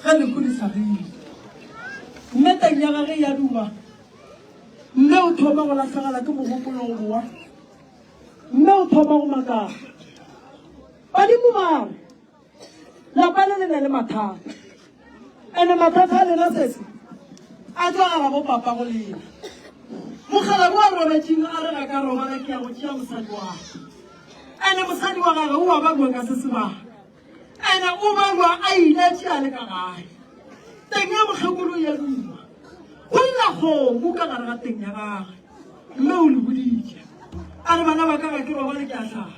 Ge lehu le sa rile. Mme teng ya gage ya duma. Mme o thoma go lahlegela ke mogopolo go boa. Mme o thoma go makala. Badimo ba re, Lapa le le na le mathata. Ene mathata a lena sese a tšwa ga gabo papa go lena. Mokgalabo a robetšeng a re ga ka robala ke ya go tšea mosadi wa ka. Ene mosadi wa gage o a babua ka se sebaka. Ene o balwa a iletše a le ka gae. Teng ya mokgekolo ya duma. Go lla kgomo ka gare ga teng ya gagwe. Mme o le boditše. A re bana ba ka ga ke robale ke a hlapa.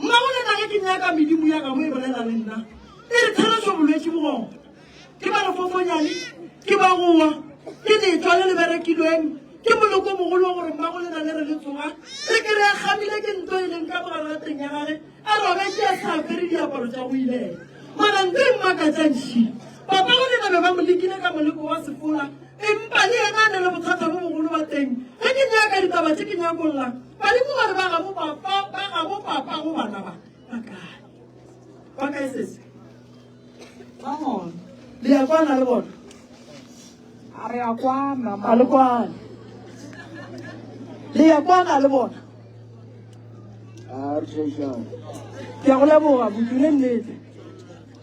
Mmago lena ge ke nyaka medimo ya gabo e bolela le nna. E re therešo bolwetši bo gona. Ke ba lefofonyane, ke ba gowa, ke letšwa le le berekilweng, ke moloko mogolo wa gore mmago lena le re le tsoga re ke re a kgamile ke nto e leng ka mogare ga teng ya gage a robetše a sa apere diaparo tša go ilela. Mara nto e mmakatšang ši, papa go lena be ba mo lekile ka moleko wa sefola, empa le yena a ne le bothata bo bogolo ba teng. Ge ke nyaka ditaba tše ke nyakolla, badimo ba re ba gabo papa, ba gabo papa go bana ba, ba kae? Ba kae sese? Ba gona. Le ya kwana le bona? A re a kwana. A le kwana. Le ya kwana le bona? A re tšhešang. Ke a go leboga, buti le nnete.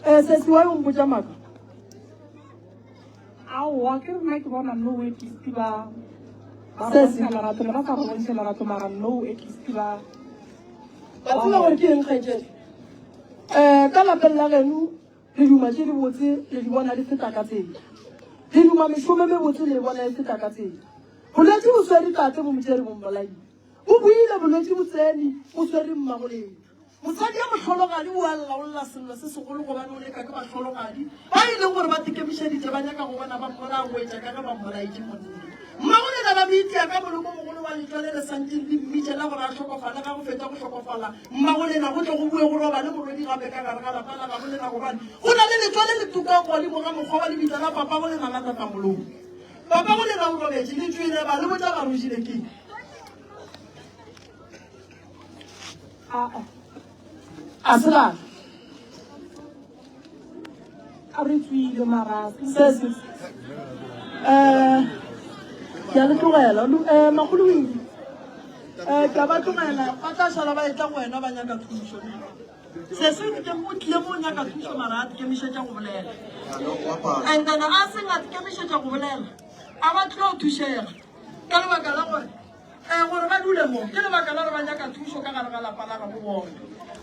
Eh, sesi wa o mpotša maaka? Aowa, ke rena ke bona no at least ba ba re Sesi. bontšha lerato le ba sa re bontšhe lerato mara no at least ba Ba tseba gore ke eng kgaetšedi? Um ka lapeng la geno le duma tše dibotse le di bona di feta ka tsela. Le duma mešomo e mebotse le e bona e feta ka tsela. Bolwetši bo swere tate bo mo tšere bo mmolaile. Bo boile bolwetši bo tsene bo swere mmagolena. Mosadi ya mohlologadi o a lla o lla sello se segolo gobane o leka ke bahlologadi ba e leng gore ba tekemišeditše ba nyaka go bona ba mmolaya go etša ka ge ba mmolaetše monna. Mmagolena ba mo itia ka moloko mogolo wa letšwa le le santšeng le mmitše la gore a hlokofale ga go fetša go hlokofala mmagolena go tle go boe go robale morwedi gape ka gare ga lapa la gabolena gobane go na le letšwa le le tukang godimo ga mokgwa wa lebitla la papagolena la tatamolomo. Papagolena o robetše le tšwele ba le botša ba rojile ke A se lala. A re tswile mara Se se. Eh ke a le tlogela. Eh magolo o ile. Eh ke a ba tlogela ba tla šala ba etla go wena ba nyaka thušo. Se se ke o tlile mo nyaka thušo mara a ikemišetša go bolela. And then a seng a ikemišetša go bolela a ba tlo thušega ka lebaka la gore Ee, gore ba dule mo ke lebaka la gore ba nyaka thušo ka gare ga lapa la gabo bona.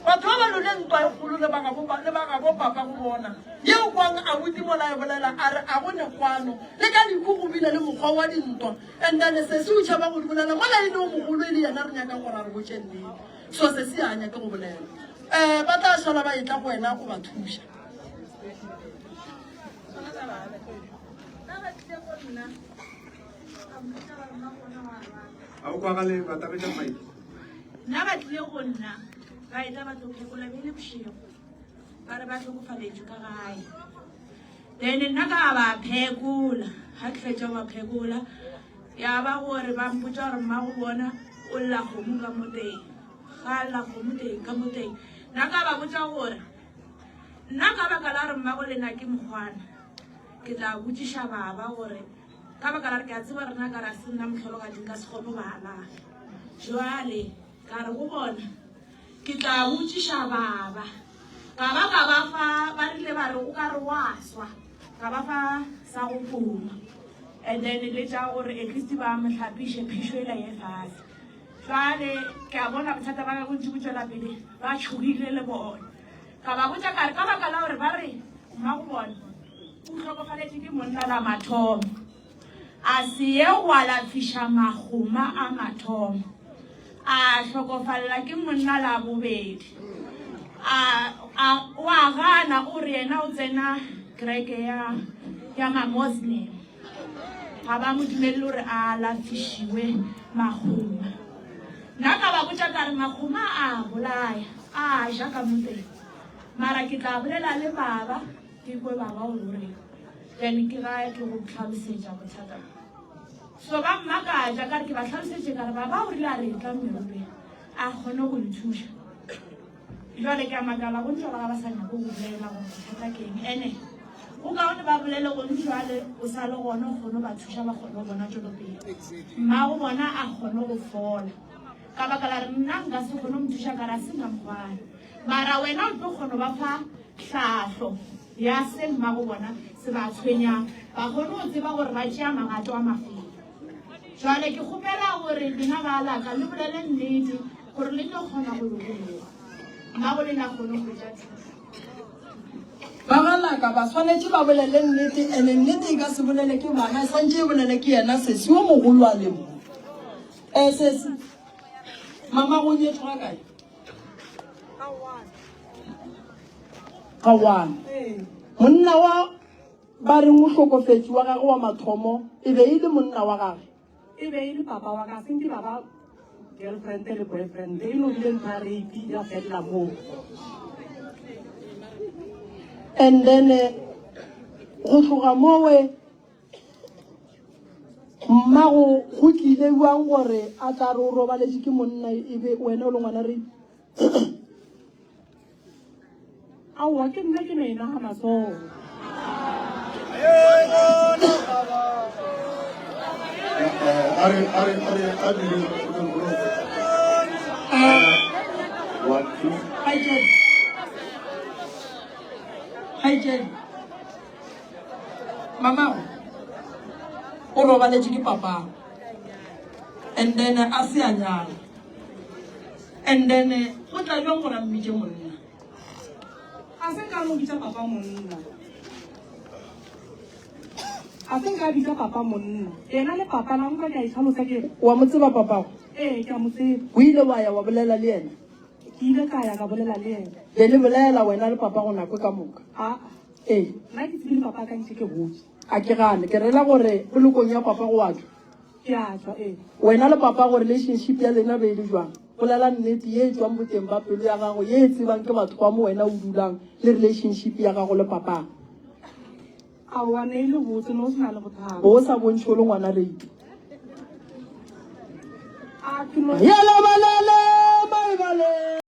Batho ba ba lwele ntwa e kgolo le ba gabo le ba gabo papa go bona. Yeo kwang abuti mola e bolela a re a go ne kwano le ka dikhu go bile le mokgwa wa dintwa and then sesi o tšhaba go di bolela mola e le o mogolo e le yena re nyakang gore a re botše nnete. So sesi a nyake go bolela. Eh ba tla šala ba etla go wena o ba thuša. A o kwagale batametša mic. Nna ba tlile go nna ba etla ba tlo phekola be le bošego ba re ba hlokofaletšwe ka gae then nna ka ba phekola ga ke fetša ba phekola ya ba gore ba mpotša gore mmago bona o lla kgomo ka mo teng ga a lla kgomo teng ka mo teng nna ka ba botša gore nna ka baka la gore mmago lena ke mokgwana ke tla botšiša baba gore Ka baka la re ke a tseba rena ka re a se nna mohlologadi nka se kgone go ba alafa. Jwale ka re go bona ke tla botšiša baba. Ka ba ka ba fa ba rile ba re o ka re wa swa. Ka ba fa sa go poma. And then le tša gore at least ba mo hlapiše phišo ela ye fase. Jwale ke a bona bothata ba gagwe ntše bo tšwela pele ba tšhogile le bona. Ka ba botša ka re ka baka la gore ba re mmago bona o hlokofaletše ke monna la mathomo a se ye go alafiša magoma a mathomo a hlokofalela ke monna la bobedi a a o a gana o re yena o tsena kereke ya ya ma-muslim ga ba mo dumelele gore a alafišiwe magoma nna ka ba botša ka re magoma a bolaya a ja ka mo teng mara ke tla bolela le baba ke kwe baba o reng then ke ga ke go tlhalosetša bothata so ba mmakatša ka re ke ba tlhalosetše ka re baba o rile a re tla mmerupeng a kgone go nthuša jale ke a makala go ntšwa ba ga ba sa nyako go bolela gore bothata ke eng ene go kaone. re ba bolele gone jwale o sa le gona o kgone go ba thuša ba kgone go bona tšwelopele. Mmago bona a kgone go fola. Ka baka la re nna nka se kgone go mo thuša ka re a se nna mogwana. Mara wena o tlo kgona go ba fa tlhahlo ya se mmago bona se ba tshwenyang, ba kgone go tseba gore ba tšea magato a mafeng. Jwale ke kgopela gore lena ba laka le bolele nnete gore le tlo kgona go lokologa, mmago lena a kgone go hwetša thušo. Ba ga laka ba swanetše ba bolele nnete, ene nnete e ka se bolele ke bana, e swantše e bolele ke yena sesi yo mogolo a le mo. Eh sesi, mama go nyetšwe ga kae? Ga one. Monna wa ba reng o hlokofetše wa gagwe wa mathomo e be e le monna wa gage. E be e le papa wa ka, seng ke ba ba girlfriend le boyfriend, e no bile ntho ya rape ya felela moo. And then eh, go tloga mowe mmago go tlile bjang gore a tla re o robaletše ke monna e be wena o le ngwana rape? Aowa, ke nna ke no e nagana so. Kgaetšedi, mamago o robaletše ke papago and then a se a nyala. And then go tla bjang gore a mmitše monna? Ga se nka mo bitša papa monna. Ga se nka bitša papa monna. Yena le papa la nka ke a itlhalosa ke re. Wa mo tseba papago? Ee, ke a mo tseba. O ile wa ya wa bolela le yena? Ke ile ka ya ka bolela le yena. Be le bolela wena le papago nako ka moka? Aa. Ee. Nna ke tsebile papa ka ntše ke gotše. A ke gane, ke rela gore polokong ya papago wa tšwa. Ke a tšwa, ee. Wena le papago relationship ya lena be e le jwang? Bolela nnete ye e tšwang boteng ba pelo ya gago ye e tsebang ke batho ba mo wena o dulang le relationship ya gago le papago. Aowa ne e le botse, ne o se na le bothata. O sa bontšhe o le ngwana rape. A ke no. Yela balele, mai balele.